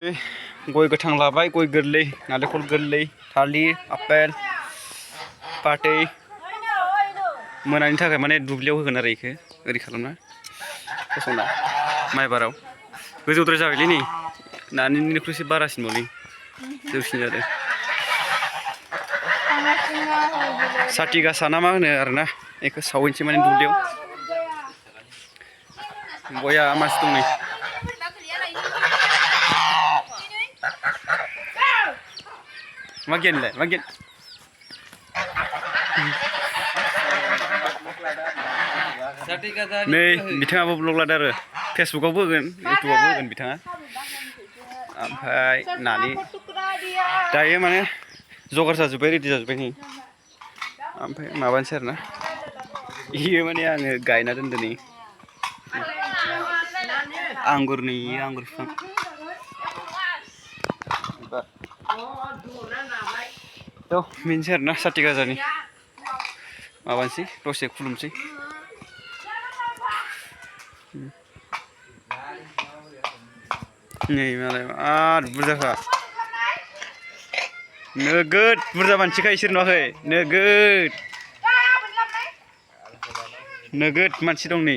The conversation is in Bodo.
गय गोथां लाबाय, गय गोरलै, नालेंखर गोरलै, थालिर, आपेल, फाथै मोनानि थाखाय माने दुब्लियाव होगोन आरो इखो ओरै खालामना फसंना माइ बाराव गोजौद्राय जाबायलै नै नानिनिख्रुइसो बारासिनबावलै जौसिन जादों। साथि गासा ना मा होनो आरोना बेखौ सावहैनोसै माने दुब्लियाव। बया मानसि दं नै। मा गियानलाय मा गियान नै बिथाङाबो ब्लग लादो आरो फेसबुकआवबो होगोन इउटुबावबो होगोन बिथाङा। ओमफ्राय नानि दायो माने जगार जाजोब्बाय रेडि जाजोब्बाय नै ओमफ्राय माबानोसै आरोना इयो माने आङो गायना दोनदों नै आंगुर नै आंगुर बिफां थ' बेनोसै आरोना साथि गाजानि माबानोसै दसे खुलुमसै। नै मालाय बिराद बुरजाखा नोगोद बुरजा मानसिखा इसोर नुवाखै नोगोद मानसि दं नै